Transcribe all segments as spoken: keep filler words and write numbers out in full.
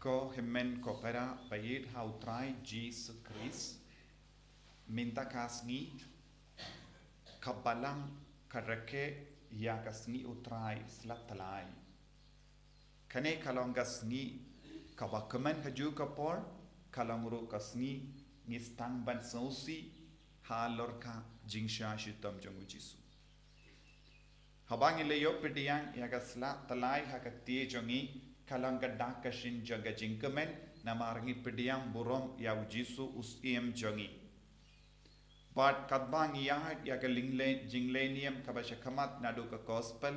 Ko hynmen ko para ba ïeit ha U Trai Jisu Khrist, mynta ka sngi ka balang ka rakhe ïa ka sngi U Trai Slatlai. Kane ka long ka sngi kaba kmen ha ju ka por, ka long ruh ka sngi ngi sdang ban sngewsih halor ka jingshah shitom jong U Jisu. Haba ngi la ïoh pdiang ïa ka Slatlai ha ka kti jong ngi, ka long ka dak ka shin jong ka jingkmen, namar ngi pdiang burom ïa U Jisu U Syiem jong ngi. Bad katba ngi ïaid ïa ka jingleh, jingleh niam kaba shakhmat naduh ka gospel,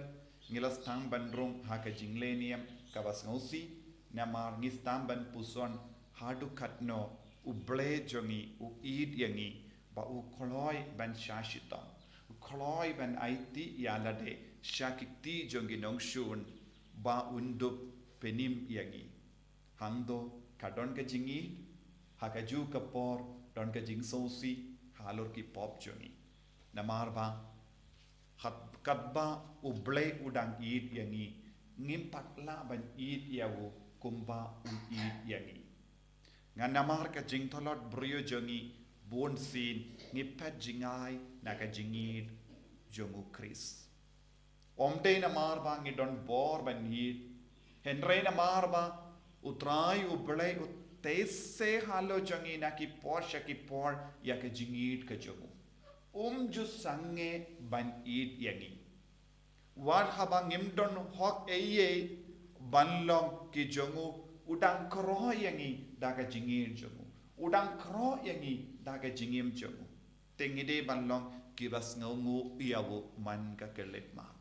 ngi la sdang ban rung ha ka jingleh niam kaba sngewsih, namar ngi sdang ban puson haduh katno U Blei jong ngi u ïeit ïa ngi, ba u kloi ban shah shitom, u kloi ban aiti ïa lade sha ki kti jong ki nongshun, ba un dup pynim ïa ngi. Hangto ka don ka jingïeit, ha ka ju ka por don ka jingsngewsih halor ki pop jong ngi. Namar ba, khat-, katba U Blei u dang ïeit ïa ngi, ngim pat lah ban ïeit ïa u kumba u ïeit ïa ngi. Ngan namar ka jingtlot briew jong ngi, bunsien ngi phet jngai na ka jingïeit jong U Khrist. Ym dei namar ba ngi don bor ban ïeit, hynrei namar ba U Trai U Blei u tei se halor jong ngi na ki por sha ki por ïa ka jingïeit ka jong u. Um ju sangeh ban ïeit ïa ngi. Wat haba ngim don hok ei ei ban long ki jong u, u dang khroh ïa ngi da ka jingïeit jong u. U dang khroh ïa ngi da ka jingim jong u. Te ngi dei ban long kiba sngewnguh ïa u man ka khyllipmat.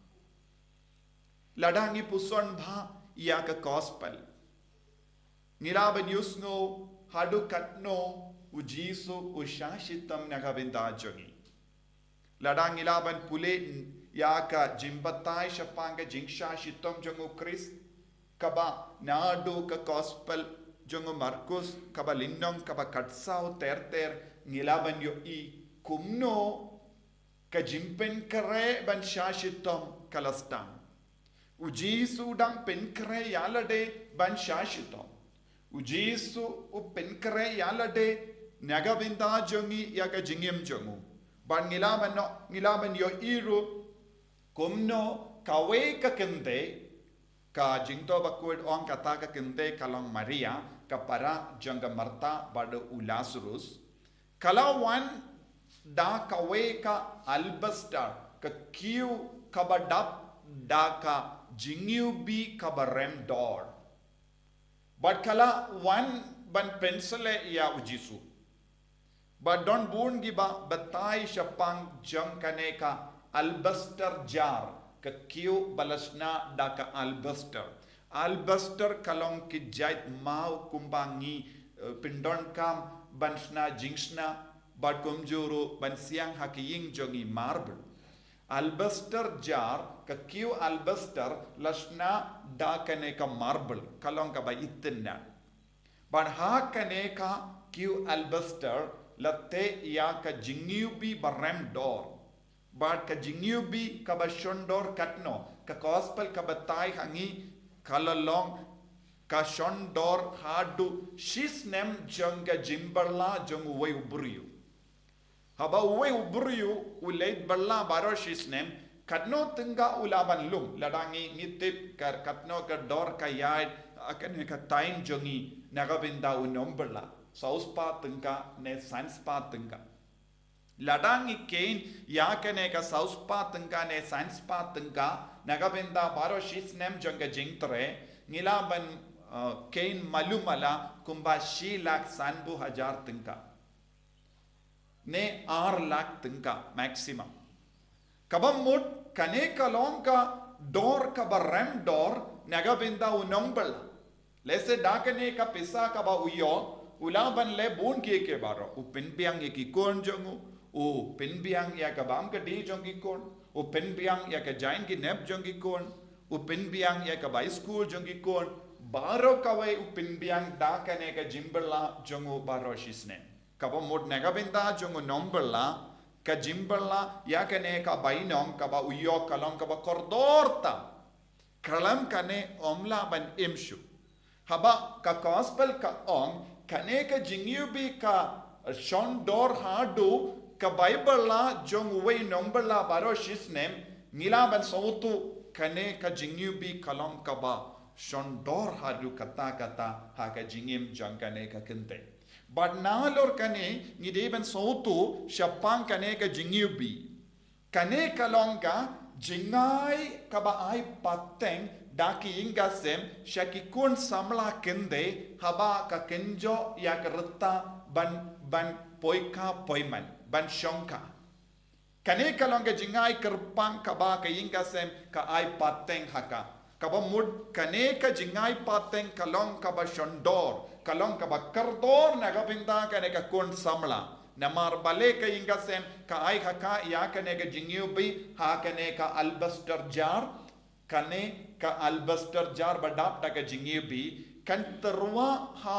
Lada ngi puson bha ïa ka gospel, ngi lah ban ïohsngew haduh katno U Jisu u shah shitom na ka bynta jong ngi. Lada ngi lah ban pule ïa ka jingbatai shaphang ka jingshah shitom jong U Khrist, kaba naduh ka gospel jong u Markus, kaba lynnong kaba khatsaw ter ter, ngi lah ban ïohi kumno ka jingpynkhreh ban shah shitom ka la sdang. U Jisu u dang pynkhreh ïa lade ban shah shitom. U Jisu u pynkhreh ïa lade na ka bynta jong ngi ïa ka jingim jong u. Bad ngi lah ban noh, ngi lah ban ïohi ruh kumno kawei ka kynthei, ka jingthoh bakhuid ong kata ka kynthei ka long Maria, ka para jong ka Martha bad u Lazarus, ka la wan da kawei ka alabaster, ka kiew kaba dap da ka jingiwbih kaba rem dor. Bad ka la wan ban pynsleh ïa U Jisu. Bad don bun kiba batai shaphang jong kane ka alabaster jar, ka kiew ba la shna da ka alabaster. Alabaster ka long ki jait maw kumba ngi, eh, pyndonkam ban shna jingshna, bad kumjuh ruh ban siang ha ki ïing jong ngi, marble. Alabaster jar, ka kiew alabaster la shna da kane ka marble, ka long kaba itynnad. Bad ha kane ka kiew alabaster la teh ïa ka jingiwbih ba rem dor. Bad ka jingiwbih kaba shon dor katno, ka gospel ka batai ha ngi, ka la long ka shon dor haduh shisnem jong ka jingbylla jong uwei u briew. Haba uwei u briew u leit bylla baroh shisnem, katno tyngka u lah ban lum? Lada ngi, ngi tip ka, katno ka dor ka ïaid, ah, kane ka time jong ngi na ka bynta u nongbylla, saw spah tyngka ne san spah tyngka. Lada ngi kheiñ ïa kane ka saw spah tyngka ne san spah tyngka na ka bynta baroh shisnem jong ka jingtrei, ngi lah ban, eh, kheiñ malu mala kumba shi lak sanphew hajar tyngka ne ar lak tyngka maximum. Kaba mut kane ka long ka dor kaba rem dor na ka bynta u nongbylla. Lehse da kane ka pisa kaba u ïoh, u lah ban leh bun kiei kiei baroh. U pynbiang ïa ki khun jong u, u pynbiang ïa ka bam ka dih jong ki khun, u pynbiang ïa ka jaiñ ki nep jong ki khun, u pynbiang ïa ka bai skul jong ki khun, baroh kawei u pynbiang da kane ka jingbylla jong u baroh shisnem. Kaba mut na ka bynta jong u nongbylla, ka jingbylla ïa kane ka bainong kaba u ïoh ka long kaba kordor tam. Khlem kane ym lah ban im shuh. Haba ka gospel ka ong, kane ka jingiwbih ka shon dor haduh ka bai bylla jong uwei u nongbylla baroh shisnem, ngi lah ban sngewthuh kane ka jingiwbih ka long kaba shon dor haduh katta katta ha ka jingim jong kane ka kynthei. Bad nalor kane ngi dei ban sngewthuh shaphang kane ka jingiwbih. Kane ka long ka jingai kaba ai pateng da ki ïing ki sem sha ki khun samla kynthei haba ka kynjoh ïa ka rta ban, ban poi kha poi man, ban shong kha. Kane ka long ka jingai kyrpang kaba ka ïing ki sem ka ai pateng ha ka. Kaba mut kane ka jingai pateng ka long kaba shon dor, ka long kaba kordor na ka bynta kane ka khun samla. Namar balei ka ïing ki sem ka ai ha ka ïa kane ka jingiwbih ha kane ka alabaster jar, kane ka alabaster jar ba dap da ka jingiwbih, kan tyrwa ha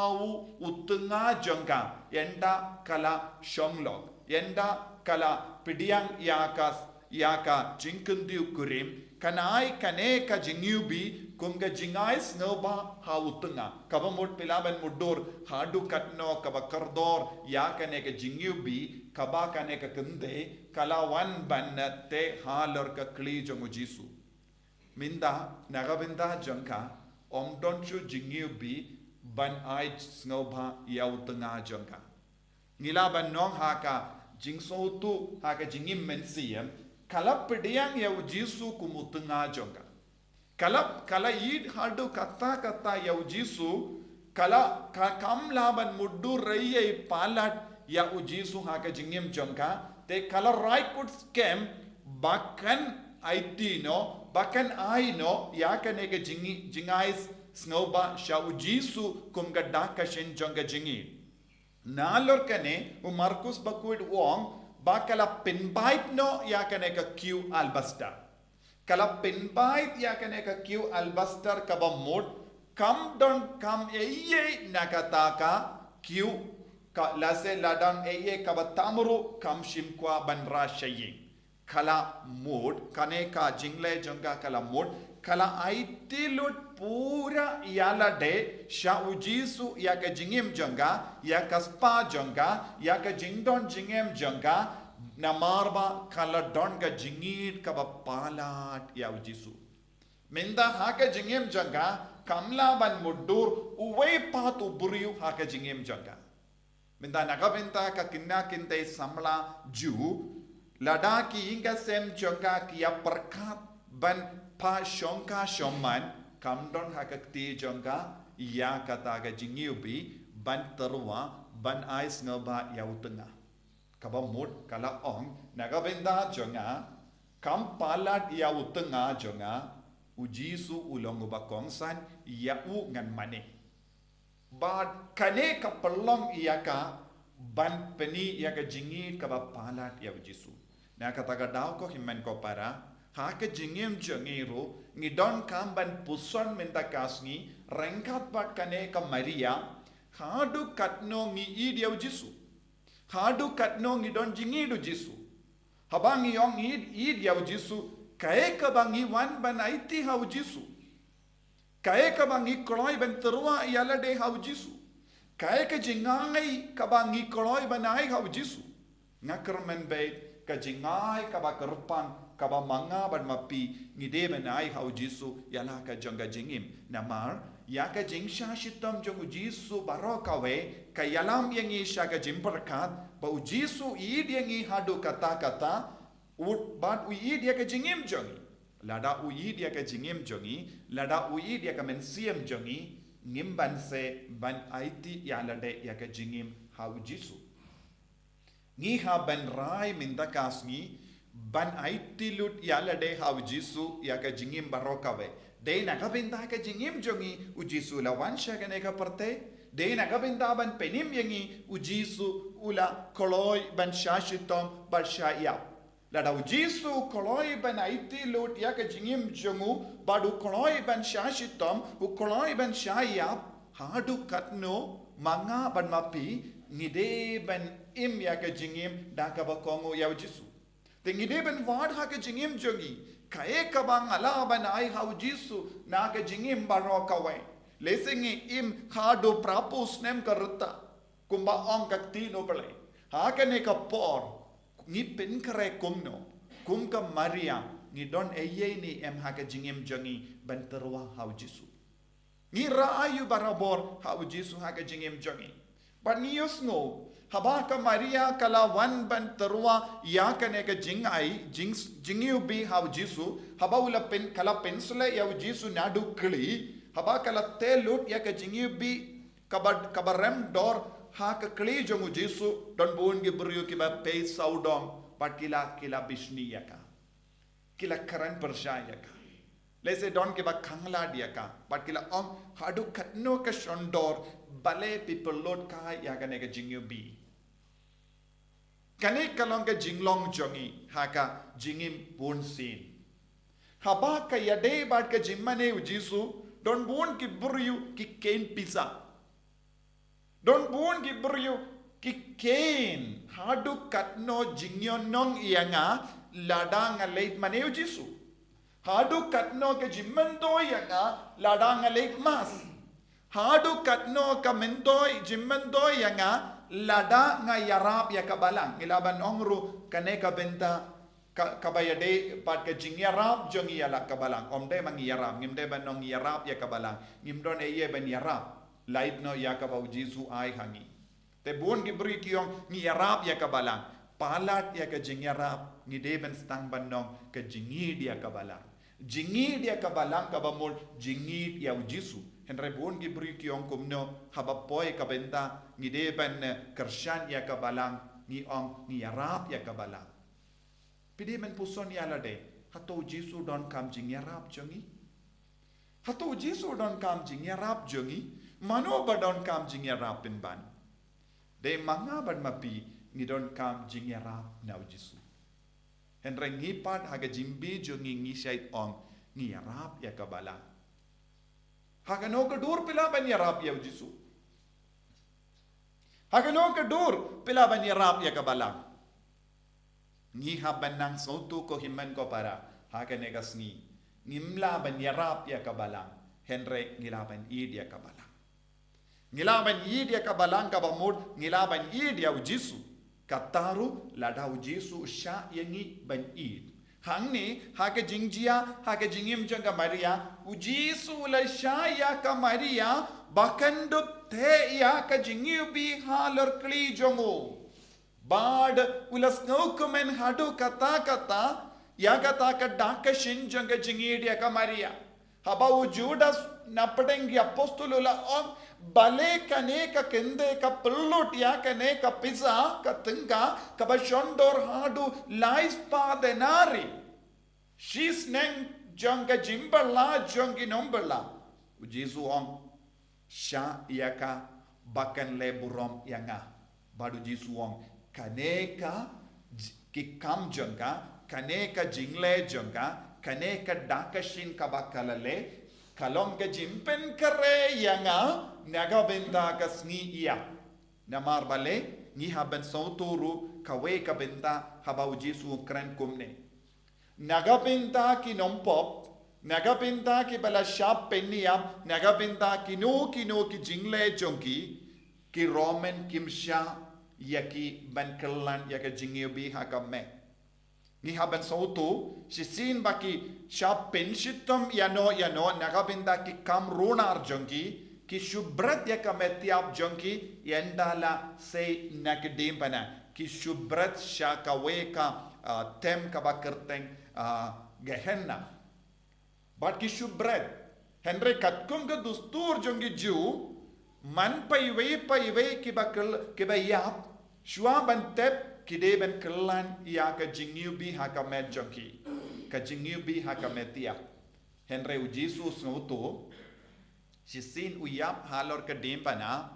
u tnga jong ka, ynda ka la shong lok, ynda ka la pdiang ïa ka, ïa ka jingkyntiew kurim, kan ai kane ka jingiwbih kum ka jingai sngewbha ha u tnga. Kaba mut phi lah ban mutdur haduh katno kaba kordor ïa kane ka jingiwbih kaba kane ka kynthei ka la wan ban teh halor ka khlieh jong u Jisu. Mynta na ka bynta jong ka, ym don shuh jingiwbih ban ai sngewbha ïa u tnga jong ka. Ngi lah ban ong ha ka jingsngewthuh ha ka jingim mynsiem, ka la pdiang ïa u Jisu kum u tnga jong ka. Ka la, ka la ïeit haduh katta katta ïa u Jisu, ka la, ka, kam lah ban mutdur ei ei palat ïa u Jisu ha ka jingim jong ka, te ka la rai kut skhem ba kan aiti noh, ba kan ai noh ïa kane ka jingi-, jingai sngewbha sha u Jisu kum ka dak ka shin jong ka jingïeit. Nalor kane u Markus Bakhuid u ong ba ka la pynbeit noh ïa kane ka khiew alabaster. Ka la pynbeit ïa kane ka khiew alabaster kaba mut kam don kam ei ei na kata ka khiew, ka lehse la don ei ei kaba tam ruh kam shym kwah ban rah sha ïing. Ka la mut, kane ka jingleh jong ka ka la mut, ka la aiti lut pura ïalade sha u Jisu ïa ka jingim jong ka, ïa ka spah jong ka, ïa ka jingdon jingem jong ka, namar ba ka la don ka jingïeit kaba palat ïa u Jisu. Mynta ha ka jingim jong ka, kam lah ban mutdur uwei pat u briew ha ka jingim jong ka. Mynta na ka bynta ka khynnah kynthei samla Jiw, lada ki ïing ki sem jong ka ki ïa pyrkhat ban pha shong kha shong man, kam don ha ka kti jong ka ïa kata ka jingiwbih ban tyrwa, ban ai sngewbha ïa u tnga. Kaba mut ka la ong, na ka bynta jong nga, kam palat ïa u tnga jong nga, u Jisu u long uba kongsan, ïa u ngan mane. Bad kane ka pynlong ïa ka ban pyni ïa ka jingïeit kaba palat ïa u Jisu. Na kata ka daw ko hynmen ko para, ha ka jingim jong ngi ruh, ngi donkam ban puson mynta ka sngi, ryngkat bad kane ka Maria, haduh katno ngi ïeit ïa u Jisu. Haduh katno ngi don jingïeit u Jisu. Haba ngi ong ngi ïeit, ïeit ïa u Jisu, kaei kaba ngi wan ban aiti ha u Jisu. Kaei kaba ngi kloi ban tyrwa ïalade ha u Jisu. Kaei ka jingai kaba ngi kloi ban ai ha u Jisu. Nga kyrmen beit ka jingai kaba kyrpang kaba ma nga bad ma phi ngi dei ban ai ha u Jisu ïa la ka jong ka jingim. Namar ïa ka jingshah shitom jong u Jisu baroh kawei ka ïalam ïa ngi sha ka jingpyrkhat ba u Jisu u ïeit ïa ngi haduh katta katta, u, bad u ïeit ïa ka jingim jong ngi. Lada u ïeit ïa ka jingim jong ngi, lada u ïeit ïa ka mynsiem jong ngi, ngim banse ban aiti ïalade ïa ka jingim ha u Jisu. Ngi hap ban rai mynta ka sngi ban aiti lut ïalade ha u Jisu ïa ka jingim baroh kawei. Dei na ka bynta ka jingim jong ngi u Jisu u la wan sha kane ka pyrthei. Dei na ka bynta ban pynim ïa ngi u Jisu u la kloi ban shah shitom bad shah ïap. Lada u Jisu u kloi ban aiti lut ïa ka jingim jong u, bad u kloi ban shah shitom, u kloi ban shah ïap, haduh katno ma nga bad ma phi ngi dei ban im ïa ka jingim da kaba kohnguh ïa u Jisu. Te ngi dei ban wad ha ka jingim jong ngi kaei kaba nga lah ban ai ha u Jisu na ka jingim baroh kawei. Lehse ngi im haduh phra phew snem ka rta, kumba ong ka ktien u Blei. Ha kane ka por, ngi pynkhreh kumno, kum ka Maria, ngi don eiei ne em ha ka jingim jong ngi ban tyrwa ha u Jisu. Ngi rah aiu barabor ha u Jisu ha ka jingim jong ngi. Bad ngi ïohsngew, haba ka Maria ka la wan ban tyrwa ïa kane ka jingai, jing, jingiwbih ha u Jisu, haba u la pyn, ka la pynsleh ïa u Jisu naduh khlieh, haba ka la tei lut ïa ka jingiwbih, kaba, kaba rem dor ha ka khlieh jong u Jisu, don bun ki briew kiba pei sawdong, bad ki la, ki la bishni ïa ka. Ki la kren pyrshah ïa ka. Lehse don kiba khanglad ïa ka. Bad ki la ong, haduh katno ka shon dor, balei phi pynlut kai ïa kane ka jingiwbih. Kane ka long ka jinglong jong ngi, ha ka jingim bunsien. Haba ka ïadei bad ka jingmane u Jisu, don bun ki briew ki kheiñ pisa. Don bun ki briew ki kheiñ, haduh katno jingïohnong ïa nga, lada nga leit mane u Jisu. Haduh katno ka jingmyntoi ïa nga, lada nga leit mass. Haduh katno ka myntoi, jingmyntoi ïa nga, lada nga ïarap ïa ka Balang. Ngi lah ban ong ruh, kane ka bynta, ka, kaba ïadei bad ka jingïarap jong ngi ïa la ka Balang. Ym dei ma ngi ïarap, ngim dei ban ong ngi ïarap ïa ka Balang. Ngim don eiei ban ïarap. Lait noh ïa kaba u Jisu ai ha ngi. Te bun ki briew ki ong ngi ïarap ïa ka Balang. Palat ïa ka jingïarap, ngi dei ban sdang ban ong ka jingïeid ïa ka Balang. Jingïeid ïa ka Balang kaba mut jingïeid ïa u Jisu. Hynrei bun ki briew ki ong kumno, haba poi ka bynta ngi dei ban, eh, kyrshan ïa ka Balang, ngi ong ngi ïarap ïa ka Balang. Phi dei ban puson ïa lade, hato u Jisu u donkam jingïarap jong ngi? Hato u Jisu u donkam jingïarap jong ngi? Mano ba donkam jingïarap pynban? Dei ma nga bad ma phi, ngi donkam jingïarap na u Jisu. Hynrei ngi pat ha ka jingbi jong ngi ngi shait ong ngi ïarap ïa ka Balang. Ha kano ka dur phi lah ban ïarap ïa u Jisu? Ha kano ka dur phi lah ban ïarap ïa ka Balang? Ngi hap ban nang sngewthuh ko hynmen ko para, ha kane ka sngi. Ngim lah ban ïarap ïa ka Balang, hynrei ngi lah ban ïeid ïa ka Balang. Ngi lah ban ïeid ïa ka Balang kaba mut, ngi lah ban ïeid ïa u Jisu. Kata ruh lada u Jisu u shah ïa ngi ban ïeid. Hangne, ha ka jingjia, ha ka jingim jong ka Maria, u Jisu u la shah ïa ka Maria, ba kan dup theh ïa ka jingiwbih halor khlieh jong u. Bad u la sngewkmen haduh katta katta, ïa kata ka dak ka shin jong ka jingïeid ïa ka Maria. Haba u Judas na pdeng ki apostol u la ong, balei kane ka kynthei ka pynlut ïa kane ka pisa, ka tyngka, kaba shon dor haduh lai spah denari. Shisneng jong ka jingbylla jong ki nongbylla. U Jisu u ong, shah ïa ka ba kan leh burom ïa nga. Bad u Jisu u ong, kane ka j-, ki kam jong ka, kane ka jingleh jong ka, kane ka dak ka shin kaba ka la leh, ka long ka jingpynkhreh ïa nga, na ka bynta ka sngi ïap. Namar balei, ngi hap ban sngewthuh ruh kawei ka bynta haba u Jisu u kren kumne. Na ka bynta ki nongpop, na ka bynta kiba la shah pynïap, na ka bynta kino kino ki jingleh jong ki, ki Roman kim shah ïa ki ban kyllon ïa ka jingiwbih ha ka met. Ngi hap ban sngewthuh, shisien ba ki shah pynshitom ïano ïano, na ka bynta ki kam runar jong ki, ki shu bret ïa ka met ïap jong ki, ynda la sei na ka diengphna. Ki shu bret sha kawei ka, ah, tem kaba kyrteng, ah, Gehenna. Bad ki shu bret. Hynrei katkum ka dustur jong ki Jiw, man paiwei paiwei kiba kyl-, kiba ïap, shuwa ban tep ki dei ban kyllon ïa ka jingiwbih ha ka met jong ki. Ka jingiwbih ha ka met ïap. Hynrei u Jisu u sngewthuh, shisien u ïap halor ka diengphna,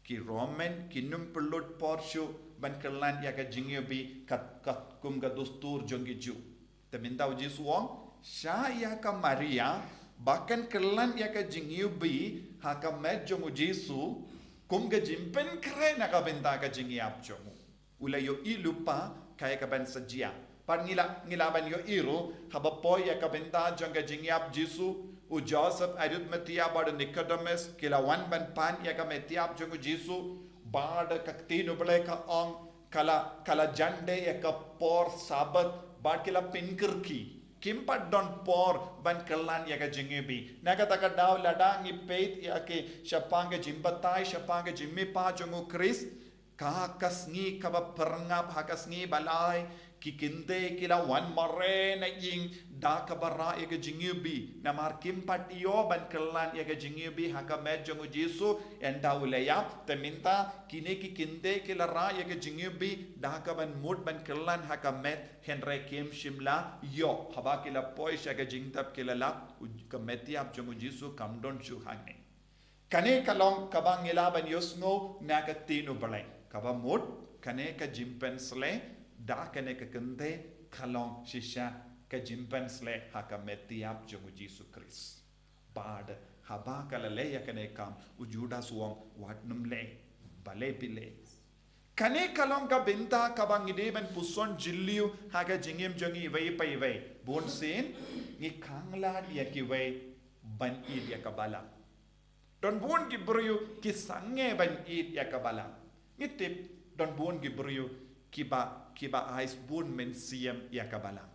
ki Roman kim pynlut por shuh ban kyllon ïa ka jingiwbih kat, katkum ka dustur jong ki Jiw. Te mynta u Jisu u ong, shah ïa ka Maria, ba kan kyllon ïa ka jingiwbih ha ka met jong u Jisu, kum ka jingpynkhreh na ka bynta ka jingïap jong u. U la ïohi lypa kaei kaban sa jia. Bad ngi lah, ngi lah ban ïohi ruh, haba poi ïa ka bynta jong ka jingïap Jisu, U Joseph Arimathea bad u Nicodemus ki la wan ban pan ïa ka metiap jong u Jisu, bad ka ktien u Blei ka ong, ka la, ka la jan de ïa ka por Sabbath, bad ki la pynkyrki. Kim pat don por ban kylla ïa ka jingïohi. Na kata ka daw lada ngi peit ïa ki shaphang ka jingbatai, shaphang ka jingmihpat jong u Khrist, ka, ka sngi kaba pyrngap, ha ka sngi ba lai, ki kynthei ki la wan mareh na ïing da kaba rah ïa ka jingïohi, namar kim pat ïoh ban kylla ïa ka jingïohi ha ka met jong u Jisu, ynda u la ïap. Te mynta kine ki kynthei ki la rah ïa ka jingïohi da kaban mut ban kylla ha ka met, hynrei kim shym la ïoh. Haba ki la poi sha ka jingtep ki la lap, u, ka metiap jong u Jisu kam don shuh hangne. Kane ka long kaba ngi lah ban ïohsngew na ka ktien u Blei. Kaba mut, kane ka jingpynsleh da kane ka kynthei ka long shisha ka jingpynsleh ha ka metiap jong u Jisu Khrist. Bad haba ka la leh ïa kane ka kam, u Judas u ong, wat nym leh, balei phi leh. Kane ka long ka bynta kaba ngi dei ban puson jylliew ha ka jingim jong ngi iwei pa iwei. Bunsien ngi khanglad ïa kiwei ban ïeit ïa ka balang. Don bun ki briew ki sangeh ban ïeit ïa ka balang. Ngi tip, don bun ki briew kiba, kiba ai sbun mynsiem ïa ka balang.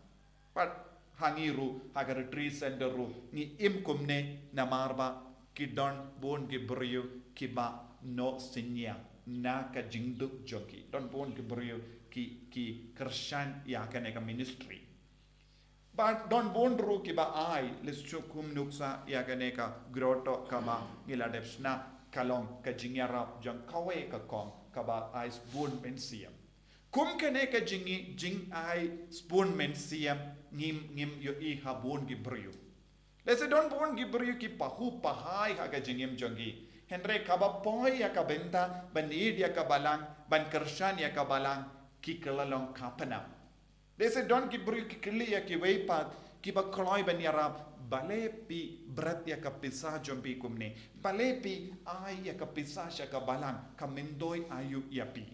Pat ha ngi ruh, ha ka retreat center ruh, ngi im kumne namar ba ki don bun ki briew kiba noh synñiang na ka jingduk jong ki. Don bun ki briew ki, ki kyrshan ïa kane ka ministry. Bad don bun ruh kiba ai, lehse kum nuksa ïa kane ka grotto kaba ngi la dep shna, ka long ka jingïarap jong kawei ka kong kaba ai sbun mynsiem. Kum kane ka jing, jingai sbun mynsiem ngim, ngim ïohi ha bun ki briew. Lehse don bun ki briew ki pahuh pahai ha ka jingim jong ki. Hynrei kaba poi ïa ka bynta ban ïeit ïa ka balang, ban kyrshan ïa ka balang, ki kylla long kaba nang. Lehse don ki briew ki kylli ïa kiwei pat kiba kloi ban ïarap, balei phi bret ïa ka pisa jong phi kumne, balei phi ai ïa ka pisa sha ka balang, ka myntoi aïu ïa phi.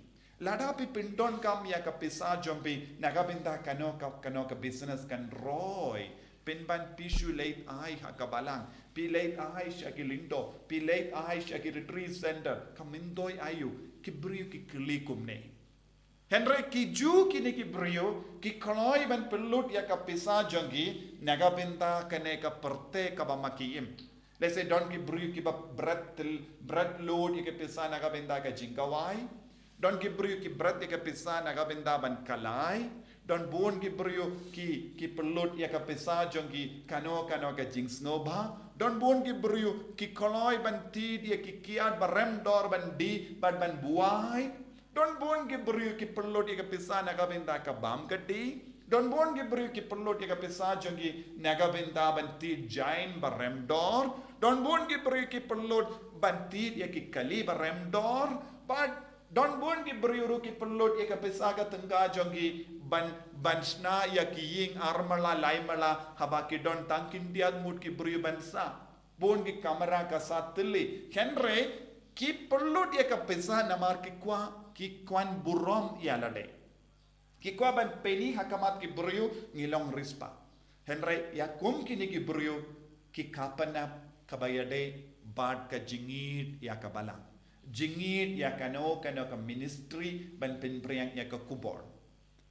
Lada phi pyndonkam ïa ka pisa jong phi, na ka bynta kano ka, kano ka business kan roi. Pynban phi shu leit ai ha ka balang, phi leit ai sha ki lyngdoh, phi leit ai sha ki retreat center, ka myntoi aïu, ki briew ki kylli kumne. Hynrei ki ju kine ki briew ki kloi ban pynlut ïa ka pisa jong ki na ka bynta kane ka pyrthei kaba ma ki im. Lehse don ki briew kiba bret til, bret lut ïa ka pisa na ka bynta ka jingkhawai. Don ki briew ki bret ïa ka pisa na ka bynta ban khlaiñ. Don bun ki briew ki, ki pynlut ïa ka pisa jong ki kano kano ka jingsngewbha. Don bun ki briew ki kloi ban thied ïa ki kiad ba rem dor ban dih bad ban buaid. Don bun ki briew ki pynlut ïa ka pisa na ka bynta ka bam kti. Don bun ki briew ki pynlut ïa ka pisa jong ki na ka bynta ban thied jaiñ ba rem dor. Don bun ki briew ki pynlut ban thied ïa ki kali ba rem dor. Bad don bun ki briew ruh ki pynlut ïa ka pisa ka tyngka jong ki ban, ban shna ïa ki ïing ar mala lai mala haba ki don tang khyndiat ngut ki briew ban sah. Bun ki kamra ka sah tylli. Hynrei ki pynlut ïa ka pisa namar ki kwah, ki kwah ban burom ïa lade. Ki kwah ban pyni ha khmat ki briew ngi long riewspah. Hynrei ïa kum kine ki briew ki kha pynap kaba ïadei bad ka jingïeit ïa ka balang. Jingïeit ïa kano kano ka ministry ban pynpriang ïa ka khubor.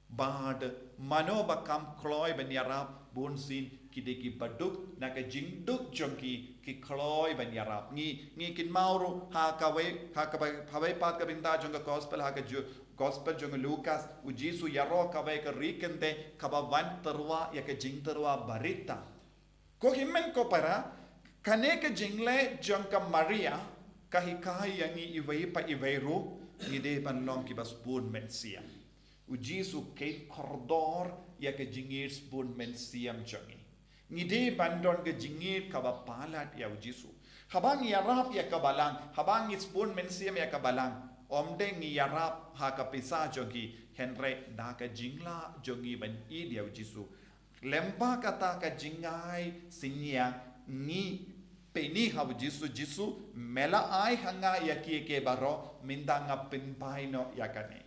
Bad mano ba kam kloi ban ïarap, bunsien ki dei kiba duk na ka jingduk jong ki, ki kloi ban ïarap. Ngi, ngi kynmaw ruh ha kawei, ha kawei, ha kawei pat ka bynta jong ka gospel, ha ka ju-, gospel jong u Lukas, u Jisu ïaroh kawei ka ri kynthei kaba wan tyrwa ïa ka jingtyrwa barit tam. Ko hynmen ko para, kane ka jingleh jong ka Maria ka hikai ïa ngi iwei pa iwei ruh, ngi dei ban long kiba sbun mynsiem. U Jisu u kheiñ kordor ïa ka jingïeit sbun mynsiem jong ngi. Ngi dei ban don ka jingïeit kaba palat ïa u Jisu. Haba ngi ïarap ïa ka balang, haba ngi sbun mynsiem ïa ka balang, ym dei ngi ïarap ha ka pisa jong ki, hynrei da ka jinglah jong ngi ban ïeit ïa u Jisu. Lyngba kata ka jingai synñiang ngi pyni ha u Jisu, Jisu, me la ai ha nga ïa kiei kiei baroh, mynta nga pynphai noh ïa kane.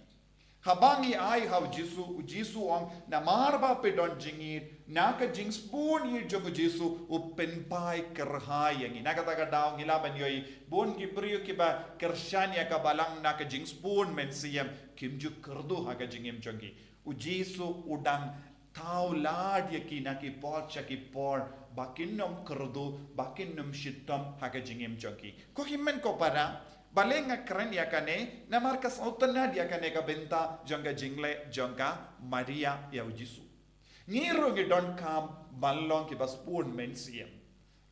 Haba ngi ai ha u Jisu, u Jisu u ong, namar ba phi don jingïeid, na ka jingsbun ïeid jong u Jisu, u pynpaw kyrhai ïa ngi. Na kata ka daw ngi lah ban ïohi, bun ki briew kiba kyrshan ïa ka balang na ka jingsbun mynsiem, kim ju kyrduh ha ka jingim jong ki. U Jisu u dang thaw lad ïa ki na ki por sha ki por, ba kin ym kyrduh, ba kin ym shitom ha ka jingim jong ki. Ko hynmen ko para, balei nga kren ïa kane, namar ka sngewtynnad ïa kane ka bynta jong ka jingleh jong ka Maria ïa u Jisu. Ngi ruh ngi donkam ban long kiba sbun mynsiem.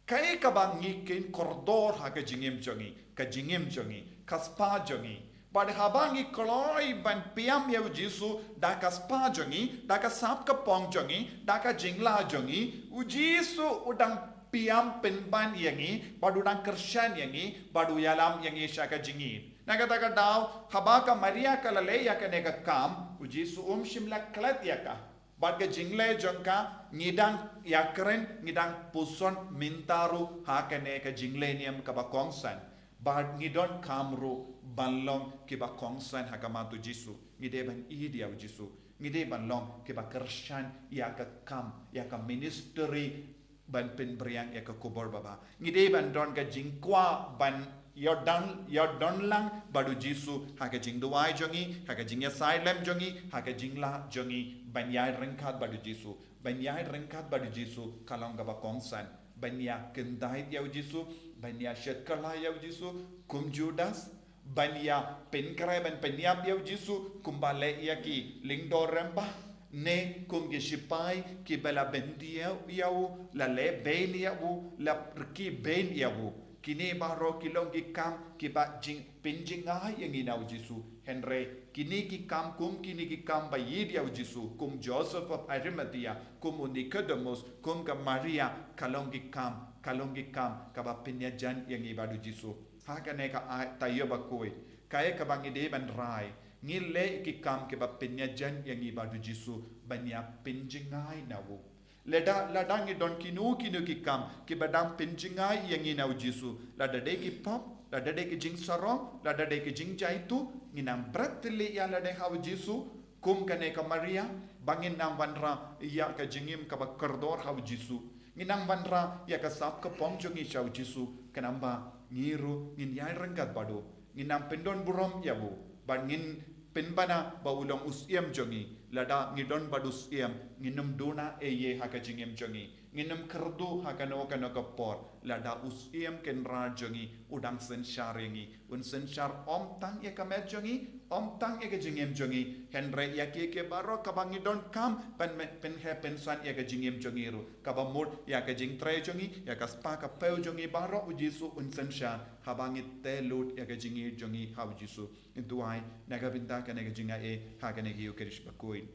Kaei kaba ngi kin kordor ha ka jingim jong ngi, ka jingim jong ngi, ka spah jong ngi. Bad haba ngi kloi ban pynïap ïa u Jisu da ka spah jong ngi, da ka sap ka pong jong ngi, da ka jinglah jong ngi, u Jisu u dang pynïap pynban ïa ngi, bad u dang kyrshan ïa ngi, bad u ïalam ïa ngi sha ka jingïeid. Na kata ka daw, haba ka Maria ka la leh ïa kane ka kam, u Jisu um shym la klet ïa ka. Bad ka jingleh jong ka, ngi dang ïakren, ngi dang puson mynta ruh ha kane ka jingleh niam kaba kongsan. Bad ngi donkam ruh ban long kiba kongsan ha khmat u Jisu. Ngi dei ban ïeid ïa u Jisu. Ngi dei ban long kiba kyrshan ïa ka kam, ïa ka ministry ban pynphriang ïa ka khubor babha. Ngi dei ban don ka jingkwah ban ïadon, ïadon lang bad u Jisu ha ka jingduwai jong ngi, ha ka jingïasaid lem jong ngi, ha ka jinglah jong ngi, ban ïaid ryngkat bad u Jisu. Ban ïaid ryngkat bad u Jisu ka long kaba kongsan. Ban ïakyntait ïa u Jisu, ban ïashadkala ïa u Jisu, kum Judas, ban ïa pynkhreh ban pynïap ïa u Jisu, kumba leh ïa ki lyngdoh rangbah, ne kum ki shipai, kiba la bynta ïa u, la leh beiñ ïa u, la rkhie beiñ ïa u. Kine baroh ki long ki kam, kiba jing, pynjngai ïa ngi na u Jisu. Hynrei, kine ki kam kum, kine ki kam ba ïeid ïa u Jisu, kum Joseph of Arimathea, kum u Nicodemus, kum ka Maria, ka long ki kam, ka long ki kam, kaba pynïajan ïa ngi bad u Jisu. Ha kane ka ai, taïew bakhuid. Kaei kaba ngi dei ban rai. Ngi leh ki kam kiba pynïajan ïa ngi bad u Jisu, ban ïa pynjngai na u. Lada, lada ngi don kino kino ki kam, kiba dang pynjngai ïa ngi na u Jisu. Lada dei ki pop, lada dei ki jingsarong, lada dei ki jingjaituh, ngin nang bret leh ïa lade ha u Jisu, kum kane ka Maria, ba ngin nang wanrah ïa ka jingim kaba kordor ha u Jisu. Ngin nang wanrah ïa ka sap ka pong jong ngi sha u Jisu, khnang ba ngi ruh ngin ïaid ryngkat bad u. Ngin nang pyndonburom ïa u. Bad ngin pynbna ba u long u Syiem jong ngi. Lada ngi don bad u Syiem, ngin ym duna ei ei ha ka jingim jong ngi. Ngin ym kyrduh ha kano kano ka por. Lada u Syiem Kynrad jong ngi u dang synshar ïa ngi. Un synshar ym tang ïa ka met jong ngi, ym tang ïa ka jingim jong ngi, hynrei ïa kiei kiei baroh kaba ngi donkam ban me-, pynheh pynsan ïa ka jingim jong ngi ruh. Kaba mut ïa ka jingtrei jong ngi, ïa ka spah ka phew jong ngi baroh u Jisu un synshar, haba ngi tei lut ïa ka jingïeid jong ngi ha u Jisu. Ngi duwai, na ka bynta kane ka jingaiei, ha kane ka Ïukharist bakhuid.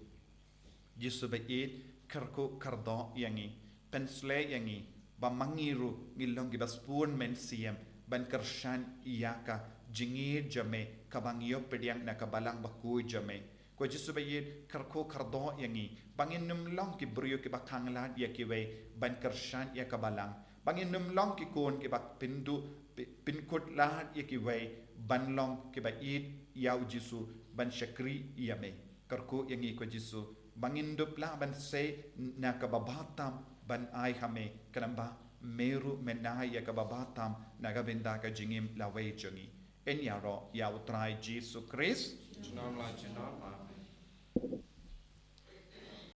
Jisu ba ïeit, kyrkhu kyrdoh ïa ngi, pynshlei ïa ngi, ba ma ngi ruh ngi long kiba sbun mynsiem, ban kyrshan ïa ka jingïeid jong me, kaba ngi ïoh pdiang na ka balang bakhuid jong me. Ko Jisu ba ïeit, kyrkhu kyrdoh ïa ngi, ba ngin ym long ki briew kiba khang lad ïa kiwei, ban kyrshan ïa ka balang, ba ngin ym long ki khun kiba pynduh, pi-, pynkut lad ïa kiwei, ban long kiba ïeit ïa u Jisu, ban shakri ïa me. Kyrkhu ïa ngi ko Jisu, ba ngin dup lah ban sei na kaba bha tam ban ai ha me, khnang ba me ruh men ai ïa kaba bha tam na ka bynta ka jingim lawei jong ngi. Yn ïaroh ïa u Trai Jisu Khrist. Junom la junom, amen.